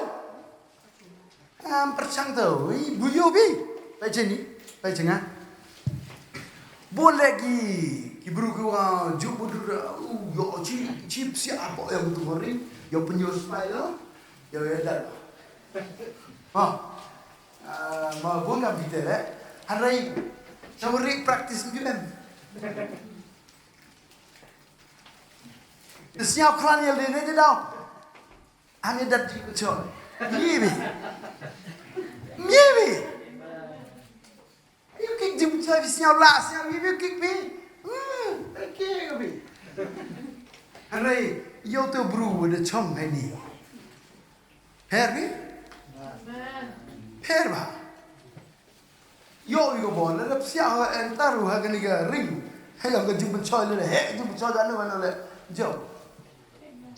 am pyrshang to, i buyo bi. Peit shane, peit sha nga. Bun leh ki, ki briew kiwa ju budur, u ïoh chi, chi psiah hapoh ïa utu u ring, ïoh pynïoh smile, ïoh ïa dat. Ha. Ah, ma bun kam kita leh. Hynrei, sa u ring practice mjuh em. Te sñiaw khlaiñ ïa lade ne daw. Ani dat ji pynshoi. Maybe. Maybe. Ayu kik ji pynshoi, sñiaw lah, sñiaw maybe kik bi. Hmm, okay, bi. Hynrei, ïa uto u briew u da chong hani. Pher bi? Pher ba. Ïoh ïa ka bor, lada psiah ha enter ruh ha kane ka ring. Hei, ïa ka jingpynshoi lada heh, jingpynshoi da nu, ano leh. Jop.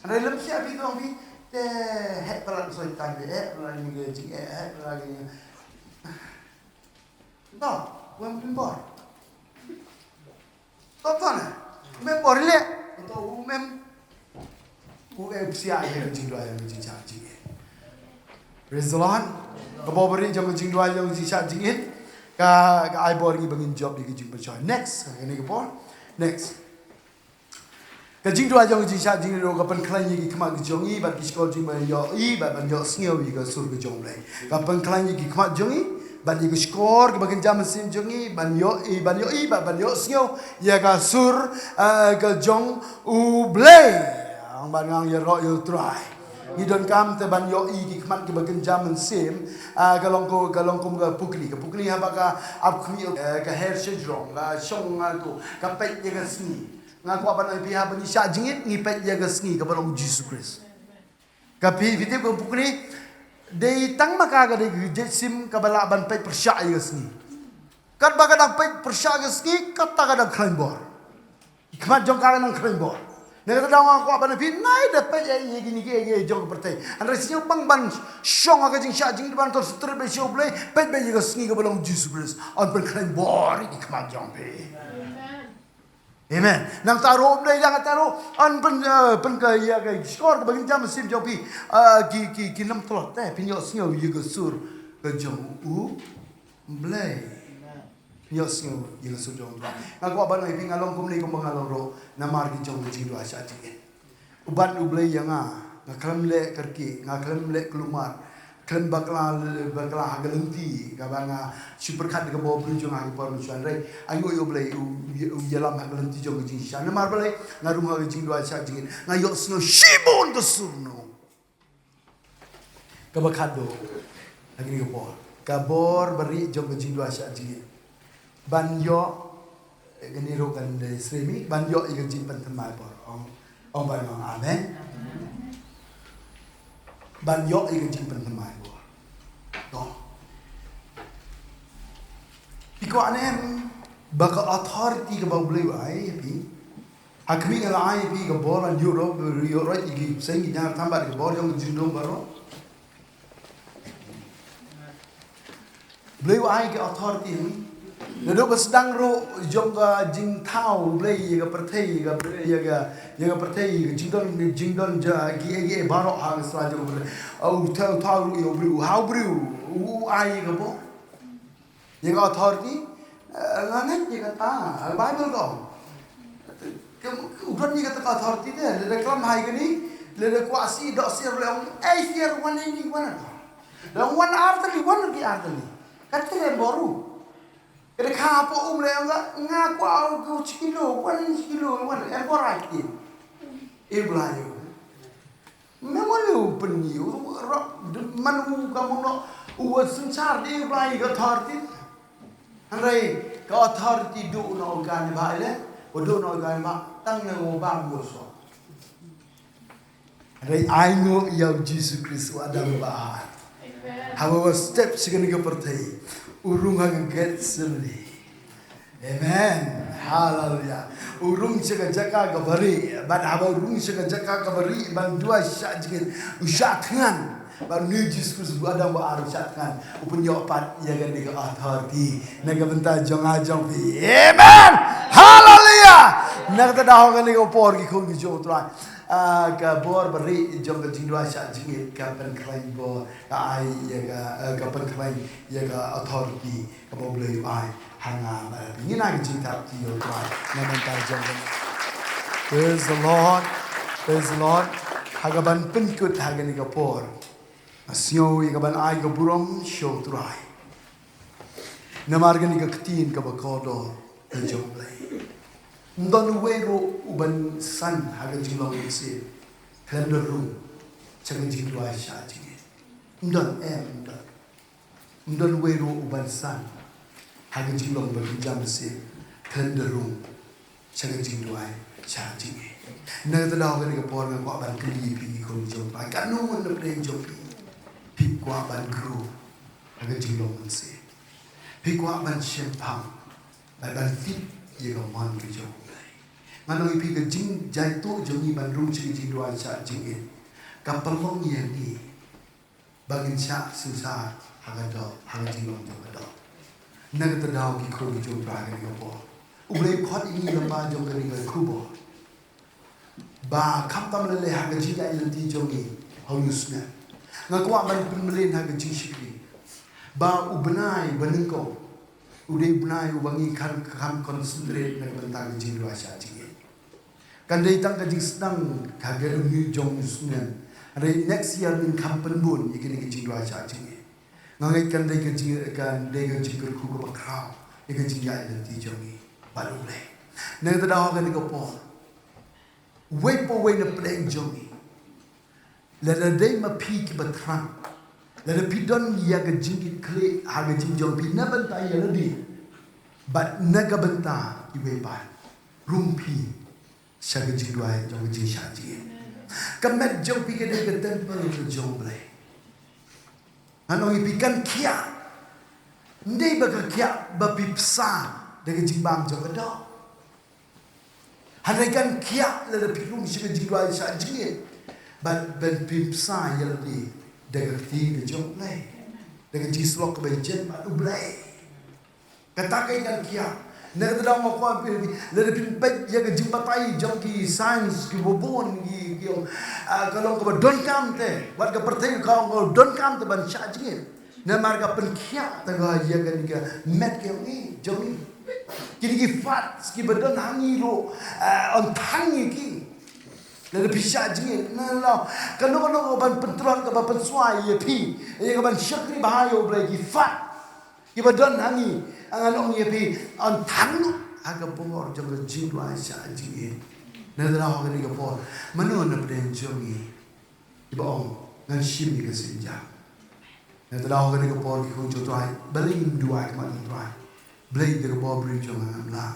Hynrei lada psiah phi tong phi, te heh palat ka Soitan, te heh palat kane ka jing, eh, heh palat kane ka. Ba, wan pynbor. To, to ne. Mem bor leh. To u mem. U em psiah ïa ka jingduwai ïa ka jingshah jingit. Praise the Lord. Ka bor ba rieh jong ka jingduwai ïa ka jingshah jingit. Ka, ka ai bor ngi ba ngin jop ïa ka jingpynshoi. Next. Kane ka por. Next. Ka jingduwai jong ka jingshah jingit ruh ka pynkhlaiñ ïa ki khmat ki jong ngi, bad ki shkor jong ngi ban ïohi, bad ban ïohsngew ïa ka sur ka jong U Blei. Ka pynkhlaiñ ïa ki khmat jong ngi, bad ïa ka shkor kaba kynja mynsiem jong ngi, ban ïohi, ban ïohi, bad ban ïohsngew ïa ka sur, eh, ka jong U Blei. Ong ban ngang ïaroh ïa U Trai. Ngi donkam te ban ïohi ki khmat kiba kynja mynsiem, ah, ka long ko, ka long kum ka pukni. Ka pukni haba ka ap khmih, eh, ka her shajrong, ka shong nga to, ka peit ïa ka sngi. Nga kwah ban ong ïa phi haba ngi shah jingit, ngi peit ïa ka sngi kaba long U Jisu Khrist. Ka phi, phi tip ka pukni, Dei tang ma ka ka dei ka jait sim kaba lah ban peit pyrshah ïa ka sngi. Katba ka dang peit pyrshah ïa ka sngi, kata ka dang khlaiñ bor. Ki khmat jong ka ka dang khlaiñ bor. Na kata daw nga kwah ban ïa phi, nai da peit ïa ïa kine ki ïa jong ka pyrthei. Hynrei sngewbang ban shong ha ka jingshah jingit ban concentrate beit sha U Blei, peit beit ïa ka sngi kaba long Jisu Khrist. Yn pynkhlaiñ bor ïa ki khmat jong phi. Amen. Nangta ruh, Blei, nangta ruh, yn pyn, eh, pynka ïa ka shkor kaba ngin jam mynsiem jong phi, eh, ki, ki, ki nym tlot te, phin ïohsngew ïa ka sur ka jong U Blei. Phin ïohsngew ïa ka sur jong U Blei. Nga kwah ban ong ïa phi, nga long kumne kumba nga long ruh namar ki jong ka jingduwai shah jingit. U bat U Blei ïa nga, nga khlem leh kyrkieh, nga khlem leh kulmar, khlem bakla, bakla ha ka lynti, kaba nga shu pyrkhat da ka bor briew jong nga ha ka por mynshuwa, hynrei ainguh ïa U Blei, u, u, u ïalam ha ka lynti jong ka jingshisha. Namar balei? Nga rung ha ka jingduwai shah jingit, nga ïohsngew shibun ka sur no. Kaba khatduh, ha kane ka por, ka bor barieh jong ka jingduwai shah jingit. Ban ïoh, eh, kane ruh kan dei sremi, ban ïoh ïa ka jingpynthymmai bor. Ong, ong ban ong amen. Ban ïoh ïa ka jingpynthymmai bor. To. Phi kwah ne em ba ka authority kaba U Blei u ai ïa phi? Ha khmih nga la ai ïa phi ka bor ban ïoh ro, ïoh ro ïa ki bseiñ ki jaiñ tang bad ka bor jong ka jingdum baroh. Blei u ai ka authority hi. Naduh ba sdang ruh jong ka jingthaw Blei ïa ka pyrthei, ïa ka, ïa ka, ïa ka pyrthei, ïa ka jingdon, jingdon ja, ki, ki, baroh ha ka sla jong ka pyrthei. U thaw, u thaw ruh ïa u briew, ha u briew u ai ïa ka bor. Ïa ka authority, eh, nga ngeit ïa kata, Bible ka ong. Ka, u don ïa kata ka authority te, lada klam hai kane, lada kwah sih, doh sir, lada ong, "Ei sir, wan ini, wan." Lada ong, "Wan ar tylli, wan ki ar tylli." Kata em bor u. Lada kha hapoh um lada ong, "Nga kwah u kilo, wan kilo, wan." Em bor ai ki. E Blei. Me mo lu pynïoh, ro-, man u ka mo no, u wa synshar de Blei ka authority. Hynrei ka authority du no ka ne ba le, u du no ka ne ba, tang ne u ba mo so. Hynrei ai ngo ïa u Jisu Khrist u Adam ba ar. Haba u step sha kane ka pyrthei, u rung ha ka Gethsemane. Amen. Haleluya. U rung sha ka jaka kaba rieh. Bad haba u rung sha ka jaka kaba rieh ban duwai shah jingit, u shah thngan. Bad une u Jisu Khrist u Adam ba ar u shah thngan. U pynïoh pat ïa kane ka authority na ka bynta jong nga jong phi. Amen. Haleluya. Na kata daw kane ka por ki khun ki jong u Trai. Ah, ka bor barieh jong ka jingduwai shah jingit ka pynkhlaiñ bor, ka ai ïa ka, eh, ka pynkhlaiñ ïa ka authority. Kaba U Blei u ai ha nga bad ha phi. Ngin ai ka jingtap ïa u Trai na ka bynta jong ka. Praise the Lord. Praise the Lord. Ha kaban pynkut ha kane ka por, nga sngew ïa kaban ai ka burom sha u Trai. Namar kane ka ktien kaba kordor ka jong U Blei. Ym don uwei ruh uban san ha ka jinglong mynsiem khlem da rung sha ka jingduwai shah jingit. Ym don, em, ym don. Ym don uwei ruh uban san ha ka jinglong ba pynjam mynsiem khlem da rung sha ka jingduwai shah jingit. Na kata daw kane ka por nga kwah ban kylli ïa phi ki khun jong phi, katno ngut na pdeng jong phi phi kwah ban grow ha ka jinglong mynsiem? Phi kwah ban shemphang bad ban tip ïa ka mon ka jong U Blei? Nga ong ïa phi, ka jingjaituh jong ngi ban rung sha ka jingduwai shah jingit ka pynlong ïa ngi ba ngin shah synshar ha ka doh, ha ka jinglong jong ka doh. Na kata daw ki khun ki jong phi ha kane ka por, U Blei u khot ïa ngi lyngba jong kane ka khubor ba khamtam lei lei ha ka jingïaid lynti jong ngi ha une u snem, nga kwah ban pynmlien ha ka jingshakri ba u bnai ba nyngkong u dei u bnai uba ngi kham, kham concentrate na ka bynta ka jingduwai shah jingit. Kan dei tang ka jingsdang ka, ka une jong u snem. Hynrei next year ngin kham pynbun ïa kine ki jingduwai shah jingit. Nga ngeit kan dei ka jing, kan dei ka jingkyrkhu kaba khraw ïa ka jingïaid lynti jong ngi bad U Blei. Na kata daw ha kane ka por, uwei pa uwei na pdeng jong ngi, lada dei ma phi kiba thrang, lada phi don ïa ka jingkitkhlieh ha ka jingjop phi na bynta ïa lade bad na ka bynta iwei pat, rung phi sha ka jingduwai jong ka jingshah jingit. Ka met jong phi ka dei ka temple ka jong U Blei. Ngan ong ïa phi, kan khiah. Ym dei ba ka khiah ba phi bsa da ka jingbam jong ka doh. Hynrei kan khiah lada phi rung sha ka jingduwai shah jingit. Bad ban pynbsa ïa lade da ka ktien ka jong U Blei, da ka jingshlok kaba ïajen bad U Blei. Kata ka kan khiah. Na kata daw nga kwah phi, lada phin peit ïa ka jingbatai jong ki science, kiba bun ki, ki ong, ah, ka long kaba donkam te, wat ka pyrthei ka ong kaba donkam te ban shah jingit. Namar ka pynkhiah ta ka ïa kane ka met ka jong ngi, jong ngi. Kine ki fats kiba don ha ngi ruh, ah, yn thang ïa ki. Lada phi shah jingit, na la kano kano ka ban pyntrot, ka ban pynswai ïa phi, ïa ka ban shakri bha ïa U Blei, ki fat kiba don ha ngi, ngan ong ïa phi, yn thang noh ha ka bor jong ka jingduwai shah jingit. Na la kane ka por, mano na pdeng jong ngi kiba ong, ngan shim ïa ka sienjam? Na la kane ka por, ki khun jong U Trai, balei ngim duwai khmat ïa U Trai? Blei, da ka bor briew jong nga ngam lah.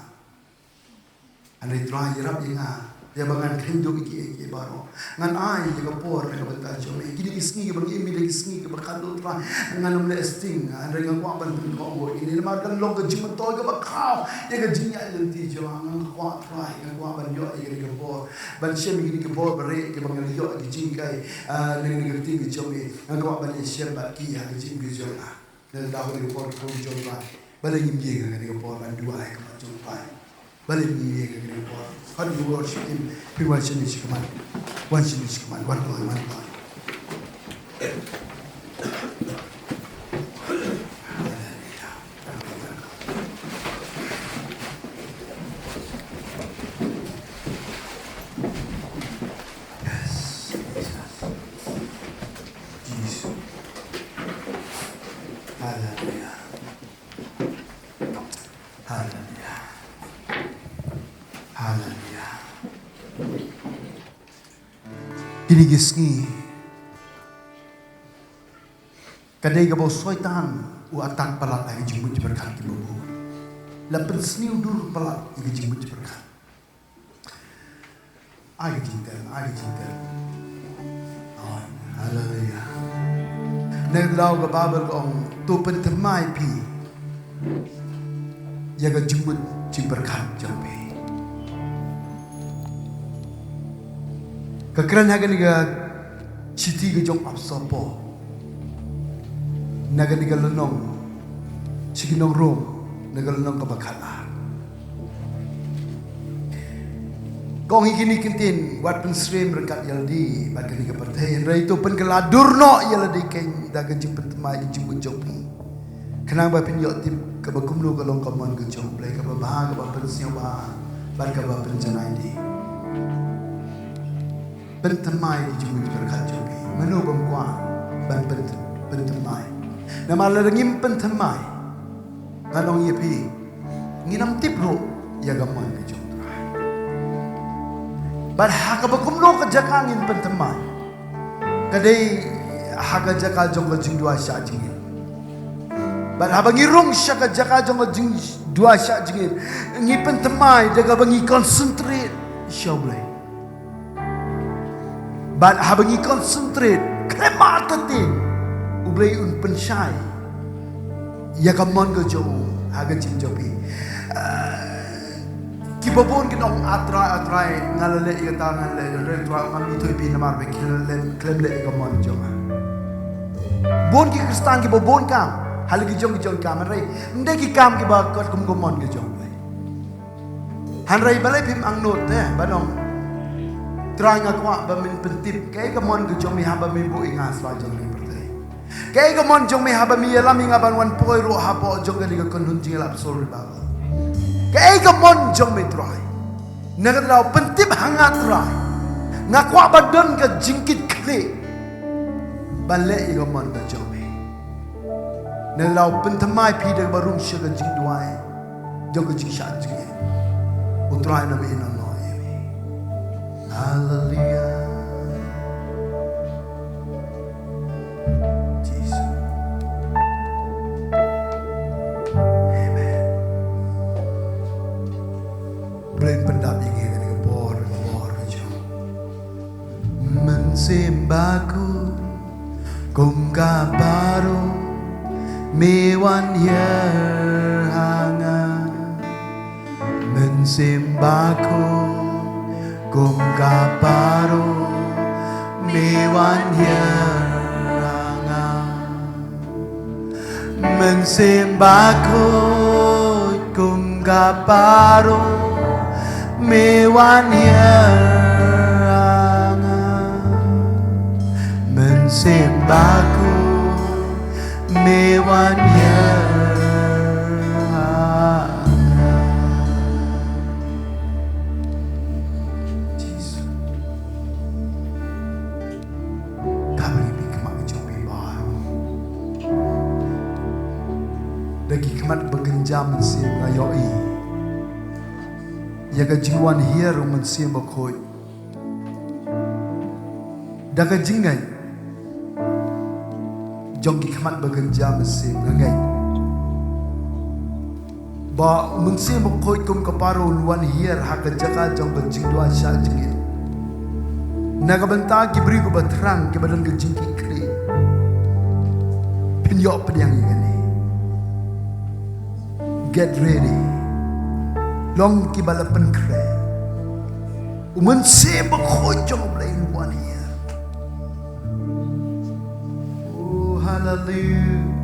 Hynrei Trai, ïarap ïa nga, ïa ba ngan kheiñ duh ïa kiei kiei baroh. Ngan ai ïa ka por na ka bynta jong me. Kine ki sngi kiba ngi im, kine ki sngi kiba khatduh, Trai, ngan ym leh sting. Hynrei nga kwah ban pynkhuid ïa kine namar kan long ka jingmyntoi kaba khaw ïa ka jingïaid lynti jong nga. Nga kwah, Trai, nga kwah ban ïoh ïa kine ki bor, ban shem ïa kine ki bor ba rei kiba ngi la ïoh ïa ki jinghikai, ah, na kine ki ktien ki jong me. Nga kwah ban ïashem bad ki ha ka jingim ki jong nga. Na kata ka por, ki khun jong U Trai, balei ngim ïeng ha kane ka por ban duwai ha khmat jong U Trai? Balei ngim ïeng ha kane ka por? Hot, you worship him. Phi wan shane shi khmat. Wan shane shi khmat. Wan kloi, wan kloi. Yes, Jesus. Jisu. Haleluya. Haleluya. Haleluya. Kine ki sngi, ka dei kaba u Soitan u attack palat ha ki jingmut jingpyrkhat kiba bun. La pynsniew dur palat ïa ki jingmut jingpyrkhat. Ai ka jingteng, ai ka jingteng. Haleluya. Na kata ka daw ka Baibl ka ong, to pynthymmai phi ïa ka jingmut jingpyrkhat jong phi. Ka kren ha kane ka shithi ka jong u apostol Paul, na kane ka lynnong sha ki nong Rom, na ka lynnong kaba khatar. Ka ong ïa kine ki ktien, wat pynsyriem ryngkat ïa lade bad kane ka pyrthei, hynrei to pynkylla dur noh ïa lade keiñ da ka jingpynthymmai ka jingmut jong phi, khnang ba phin ïoh tip kaba kumno ka long ka mon ka jong U Blei, kaba bha, kaba pynsngewbha bad kaba pynjanai dih. Pynthymmai ki jingmut jingpyrkhat jong phi. Mano bym kwah ban pyn-, pynthymmai? Namar lada ngim pynthymmai, ngan ong ïa phi, ngin ym tip ruh ïa ka mon ka jong U Trai. Bad ha kaba kumno ka jaka ngin pynthymmai? Ka dei ha ka jaka jong ka jingduwai shah jingit. Bad haba ngi rung sha ka jaka jong ka jingduwai shah jingit, ngi pynthymmai da kaba ngi concentrate sha U Blei. Bad haba ngi concentrate, khlem artatien, U Blei un pynshai ïa ka mon ka jong u ha ka jingim jong phi. Ah, kiba bun kin ong, ah Trai, ah Trai, nga la leh ïa kata, nga la leh ïa kata, Trai, ngam ithuh ïa phi namar ba khlem, khlem leh ïa ka mon jong nga. Bun ki Khristan kiba bun kam ha la ki jong ki jong ki kam, hynrei ym dei ki kam kiba katkum ka mon ka jong U Blei. Hynrei balei phim angnud te ban ong, Trai, nga kwah ba men pyntip kaei ka mon ka jong me haba me buh ïa nga sha la jong ka pyrthei. Kaei ka mon jong me haba me ïalam ïa nga ban wan poi ruh hapoh jong kane ka kynhun jingïalap Soul Revival. Kaei ka mon jong me Trai? Na kata daw pyntip ha nga Trai. Nga kwah ban don ka jingkitkhlieh ban leh ïa ka mon ka jong me. Na kata daw pynthymmai phi da kaba rung sha ka jingduwai jong ka jingshah jingit. U Trai un ïehnoh noh ïa me. Haleluya. Jisu. Amen. Blei pyndap ïa ngi ha kane ka por, ka por ka jong. Mynsiem Bakhuid, Kum ka baroh me wan hiar ha nga, Mynsiem Bakhuid. Kum ka baroh me wan hiar ha nga, Mynsiem Bakhuid. Kum ka baroh me wan hiar ha nga, Mynsiem Bakhuid. Me wan hiar ha nga. Jisu. Kham ri phi khmat ka jong phi baroh. Da ki khmat ba kynja Mynsiem nga ïohi ïa ka jingwan hiar u Mynsiem Bakhuid. Da ka jingngeit, jong ki khmat ba kynja Mynsiem nga ngeit ba u Mynsiem Bakhuid kum ka baroh un wan hiar ha ka jaka jong ka jingduwai sha jingim. Na ka bynta ki briew kiba thrang, kiba don ka jingkitkhlieh, phin ïoh pdiang ïa kane. Get ready. Long kiba la pynkhreh. U Mynsiem Bakhuid jong U Blei un wan hiar. Oh, hallelujah.